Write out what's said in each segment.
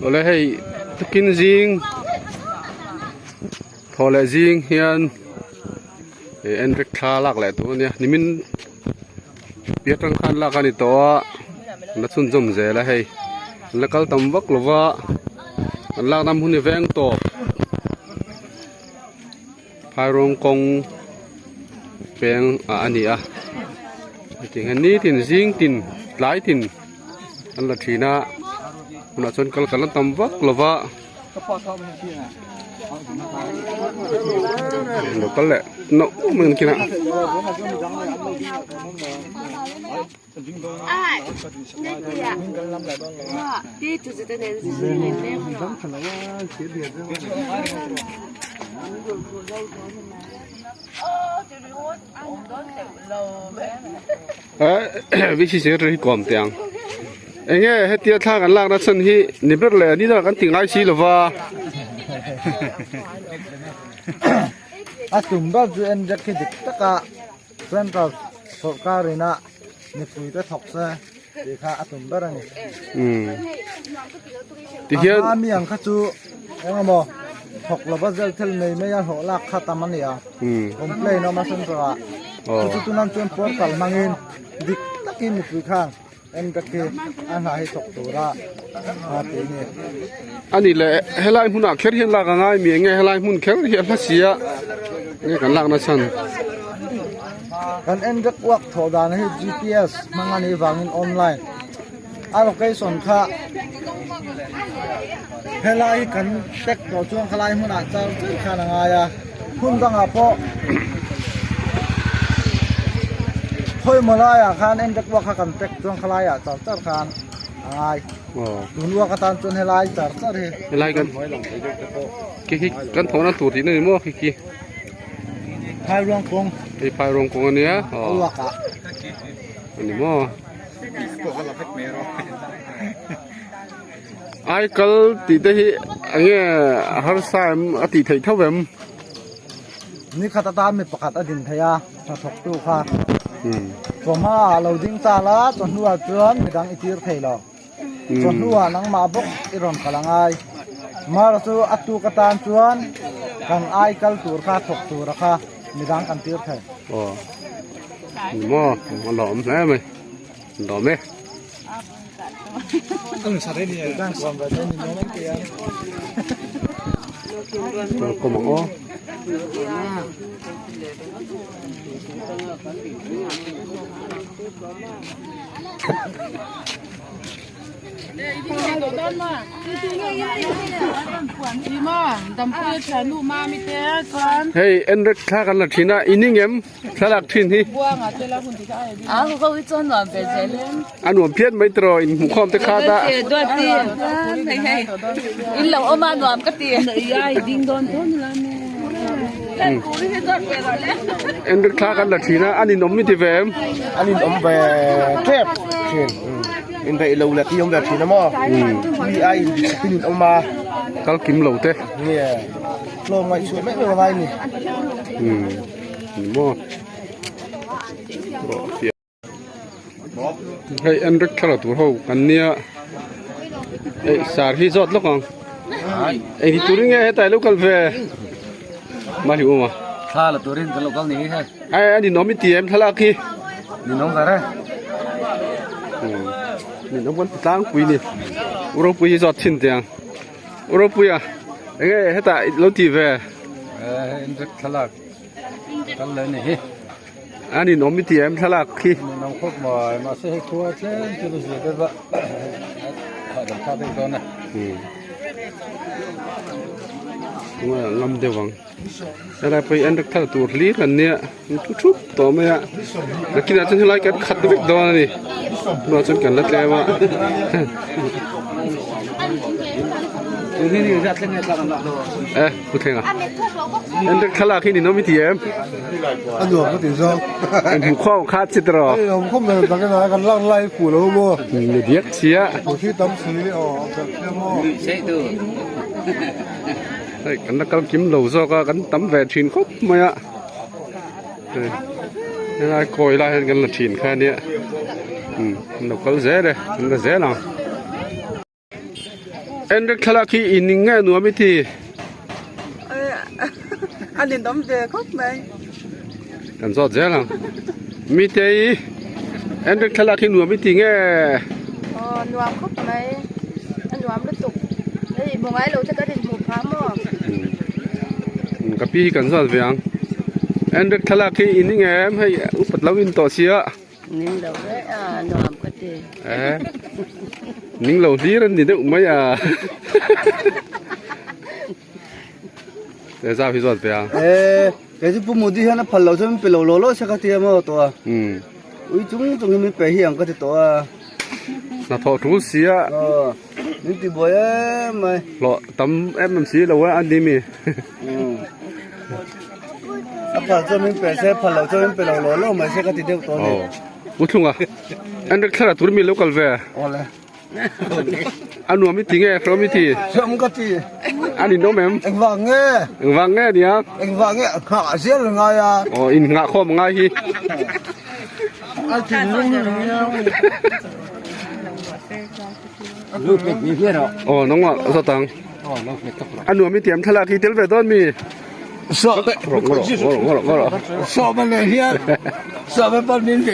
Awle hei tukin zing thaw leh zing hian ih enrik thla lak leh tur ania nimin piah atang khan lak a ni tawh a la chhunzawm zel a hei an la kal tam vak lo va an lak na hmun hi veng tawp. Phairawng kawng peng ah a ni a hetiang hian nitin zing tin tlai tin an la thin a hunah chuan kal kan la tam vak lo va lo kal leh nauh mai ang kinah. VC secretary hi kawm teh ang enge hetia thla kan lakna chhan hi ni ber leh ni dangah kan ti ngai si lova. A tum ber chu en vek hi dik taka Central sorkar ina mipui te thawk se tih kha a tum ber a ni. Tihian A mi ang kha chu eng emaw thawk lova zel thil mai mai a hlawh lak kha tam a ni a. Complain a awm a central ah. Chu chu chuan chuan portal hmangin dik takin mipui khan en vek hi a hna hi thawk tura a ti a ni. A ni le helai hmunah kher hian lak a ngai mi enge helai hmun kher hi a hla si a enge kan lakna chhan. Kan en vek uak thawh dan hi GPS hmang a nih vangin online a location kha helai hi kan tag tawh chuan khalai hmunah char char khan a ngai a hmun dangah pawh khawimaw laiah khan en vek uak kha kan tag chuan khalaiah char char khan a ngai. Tun uak atan chuan helai char char hi. Helai kan khi khi kan thawhna tur tihna ni maw khi khi. Phai ruang kawng. Hei phai ruang kawng ania. Uak ah. Ani maw. Ai kal tih te hi enge a harsa em a tih theih tho em. Ni khat atan mi pakhat a din thei a hnathawk tu kha. Chawhma ah lo ding ta la chawhnuah chuan midang i tir thei lo. Chawhnuah nangmah bawk i rawn kal a ngai. Mar chu a tuk atan chuan kan ai kal tur kha thawk tura kha midang kan tir thei. Aw ni maw a lawm hle mai lawm e. Kawm ang aw. Hei enrek thla kan la thin a i ning em thlalak thin hi a nuam phian mai tiraw in hmuh khawm te khat a enrek thla kan la thin a a ninawm mi ti ve em a ninawm ve tep thin. Inbeih lo leh tih awm ve thin a maw? Mi a in pin in awm a. Kal kim lo te. Nge tlawm ngaihchhuah mai mai a ngai ni. Umm ni maw. Hei Enric thla la tur ho kan nia. Hei sar hi zawt lawk ang. Eng ti turin nge hetah i lo kal ve? Mahni awm a. Thla la turin kan lo kal ni hi. Ai a ninawm i ti em thlalak hi. Ninawm ve reng. Ninawm kan ti tlangpui ni. U Ropui hi zawt thin teh ang. U Ropui a enge hetah i lo ti ve. Eh inrek thlalak kal leh ni hi. A ninawm i ti em thlalak hi. Ninawm khawp mai mahse hei khua tlem chu la zia deuh a. Hahdam thlak deuh dawn a. Tunah ngam deuh ang. Helai pawh hi an rak thal tur hlir an nia an thu thup tawh mai a nakinah chuan helai kan khat vek dawn a ni tunah chuan kan la tlem a e pu thlenga an rak thlalak hi ninawm i ti em a nuam ka ti zawk an hmu khawm kha chi tiraw an hmu khawm tak in kan lak lai fu lo maw ni diak sia thi tam si aw maw Hei kan la kal kim lo zawk a kan tam ve thin khawp mai a hei helai kawi lai hian kan la thin kha ania umm an lo kal zel e an la zel ang. Enrek thlalak hi i ning nge nuam i ti? A ninawm ve khawp mai. Kan zawt zel ang. Mitei, Enrek thlalak hi nuam i ti nge? Aw, nuam khawp mai. A nuam lutuk. Hei hmu ngai lo te kan inhmuh phah maw? Ka pi hi kan zawt ve ang. Enrek thlalak hi i ning em? Hei upat lo in tawh sia. Ning lo ve a, nuam ka ti. Eh, ning lo hlir an ni deuh mai a. Te zau hi zawt ve a. Eh, kei chu Pu Modi hian a phal lo chuan min pe lo law law se ka ti a maw tawh a. Um. Ui chung chung hi min pe hi ang ka ti tawh a. Hnathawh tul si a. Aw, min ti buai em mai. Hlawh tam em em si lo a an ni mi. Um. A phal chuan min pe se, phal loh chuan min pe lo law law mai se ka ti deuh tawh a ni. Aw, U Thlunga, an rek thlara tur mi lo kal ve. Awle. A nuam i ti nge, hrawm i ti? Hrawm ka ti. A ninawm em? Engvang nge? Engvang nge nia? Engvang nge nghah zel a ngai a. Aw, in nghah khawm a ngai hi. A thinlung hi nia. Aw, nangmah zawt ang. A nuam i tiam thlalak hi tel ve dawn mi? Sawma leh hian sawma pawn min ve.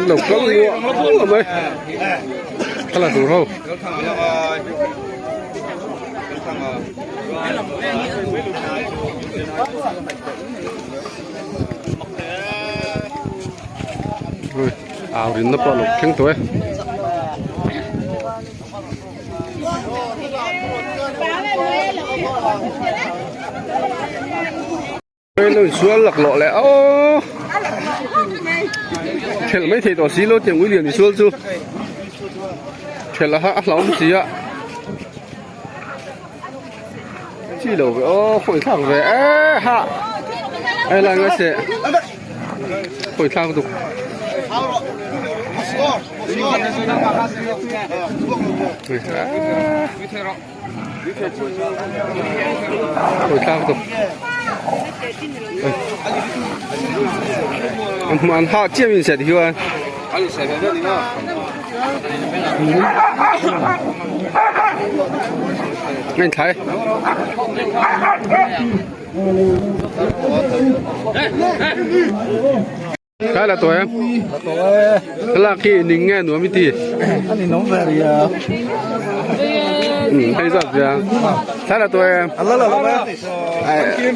Lo kal luah luah mai. Thla tur ho. Au rin na pawh lo thleng tawh e. Lo insual laklawh leh aw thelh mai thei tawh si lo tiang ui lian insual chu thelh a hlauhawm si a chi lo ve aw khawi thlak ve e ha ai lai ngai se khawi thlak duk. An ha chiam in set hian. Anh thấy. Khai là tuổi em. Là khi nính nghe nữa mới ti. Anh nóng về thì Ừ, hay giật kìa. Thái là tuổi em.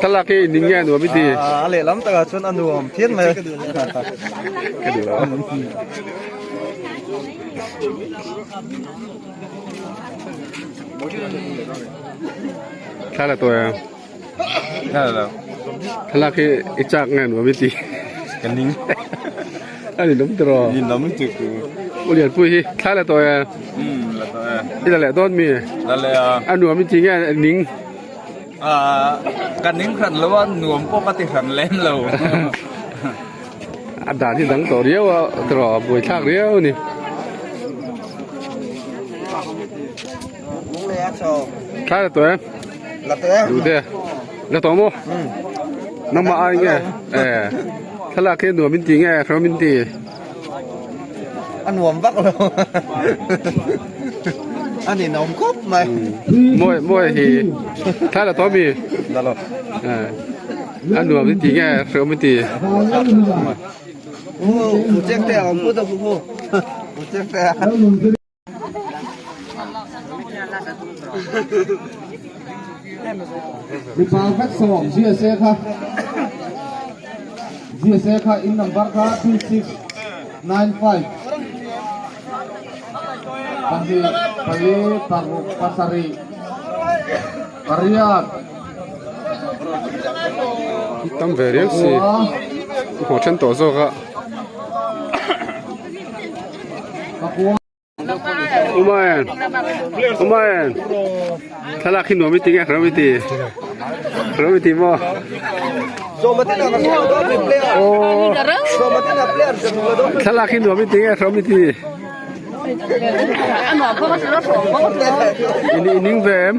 Thật là khi nính nghe nữa mới ti. À, lệ lắm ta chuan ăn nuam thiên mà. Cái điều đó. Thái là tuổi em. Thlalak hi i chak nge nuam i ti. Ka ning. A ni lawm tiraw? Ni lawm lutuk tu. U Lianpui hi thla la tawh e. Umm la tawh e. I la leh dawn mi? La leh a. A nuam i ti nge ning? Ahh ka ning hran lo a, nuam pawh ka ti hran lem lo. A dan hi dang tawh riau a tiraw buaithlak riau a ni. Thla la tawh e. Duh te la tawh maw nangmah ai nge eh thlalak hi nuam in ti nge hrawm in ti a nuam vak lo a ni nawm khawp mai mawi mawi hi thla la tawh mi la lo eh a nuam in ti nge hrawm in ti u chek te a awm put a pu u chek te a. Mipa vek sawm GSA kha GSA kha in number kha 2695 pahnih pali paruk pasarih pariat tam ve riau si hmuh then tawh zawk a. Umaen Umaen thlalak hi nuam i ti nge hrem i ti hrem i ti maw thlalak hi nuam i ti nge hrem i ti i ning ve em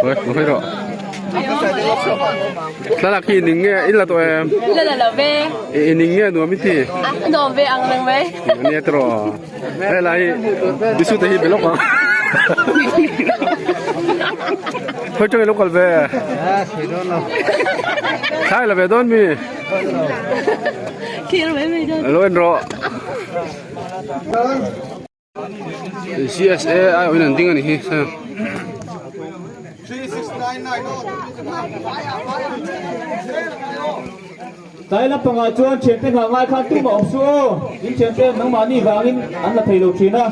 ôi ôi rawh Thlalak hi ning nge in la tawh em? La la lo ve. I ning nge nuam i ti? Nuam ve ang reng mai. Nia tiraw. Helai bisu te hi belawk ang. Khoi tang i lo kal ve. Thla i la ve dawn mi. Lo en rawh. CSA ai awin an ding a ni hi. Tlai lampangah chuan thiante nghah ngai khan tumah awm suh aw, in thiante nangmahni vangin an la thei lo thin a,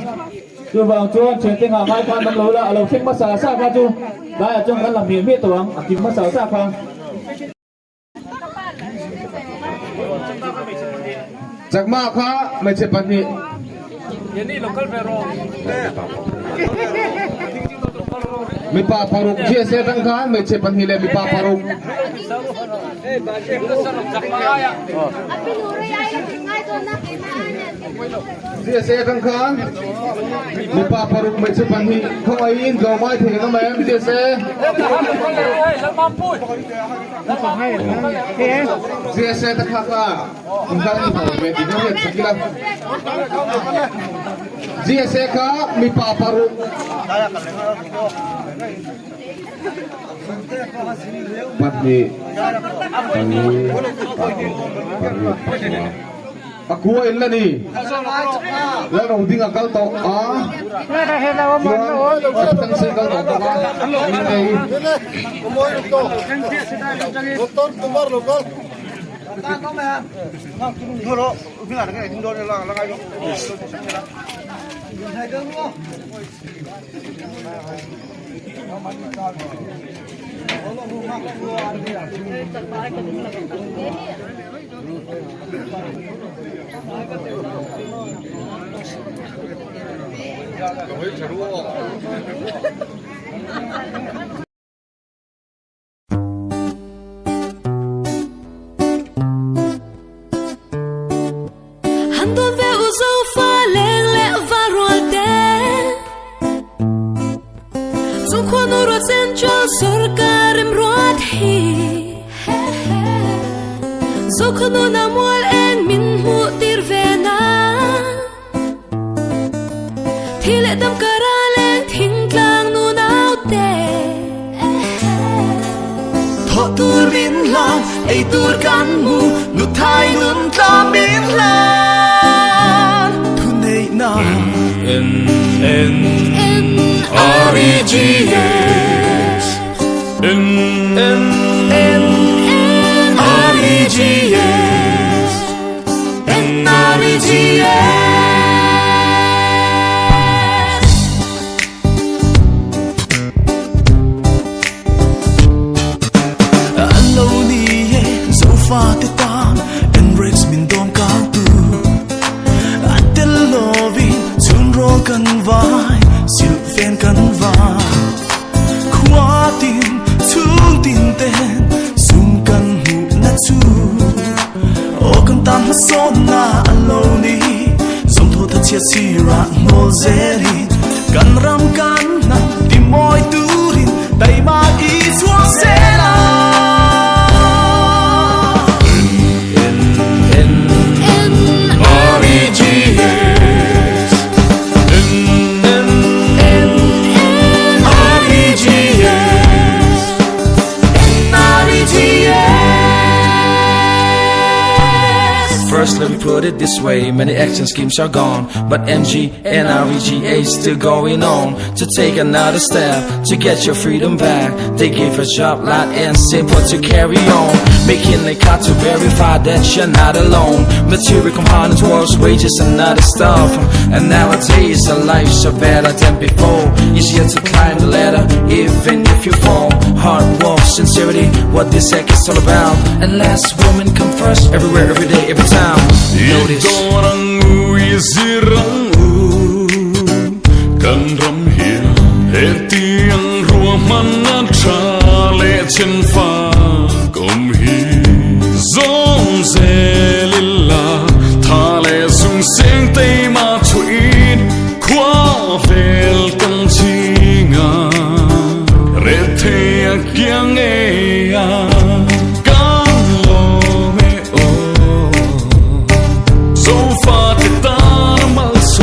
chuvang chuan thiante nghah ngai khan awm lo la, a lo thleng hmasa sa kha chu tlaiah chuan kan la hmiah hmiah tawh ang, a kim hmasa sa kha. Chakma kha hmeichhe pahnih. Mipa paruk GSA atang khan hmeichhe pahnih leh mipa paruk. GSA atang khan mipa paruk hmeichhe pahnih khawngaihin tlawmngai thei kan awm em GSA? GSA te kha kha inkal ni ho ve tih hian chak ila. GSA kha mipa paruk pahnih pali pakhat pariat pakua pakua in la ni lal ro ding a kal tawh a chuan captain se kal tawh bawk a min nei Han dawn ve u zo fa leng leh va rual te Chung khua nu ruat central sarkar em ruat hi Zo khua nu na mual eng min hmuh tir ve na Thi leh dam kara leng thing tlang nu nau te Thawh tur min hlan, ei tur kan mu, nu thai nun tla min hlan. Thu nei na N N N R E G S N N N N R E G S N R E G S An lo ni e Zofate tan Emirates min dawm kang tu An tel lovin chhun rawl kan vai silh fen kan vai Khua tin chhung tin ten sum kan hmuh na chu Aw kan tan hmasawn na an lo ni Zawmthaw thachhia sirah hnawl zelin Kan ram kan hnam ti mawi turin taima i chhuak zel a. N N N R E G S N N N N R E G S N R E G S First, let me put it this way many action schemes are gone, but MG and REGA is still going on. To take another step to get your freedom back, they gave a job lot and simple to carry on. Making a card to verify that you're not alone. Material components, works, wages, and other stuff. And nowadays, our lives are better than before. Easier to climb the ladder, even if you fall. Hard work, sincerity, what this heck is all about. And last woman come first, everywhere, every day, every time. Notice. Kan ram hian hetiang ruahmanna tha leh chenfak awm hi zawm zel ila tha leh zung seng teima thuin khua vel kan ching a rethei a kiang e a kan lawm e aw. Zofa te tan malsawmna.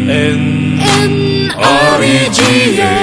N R E G A.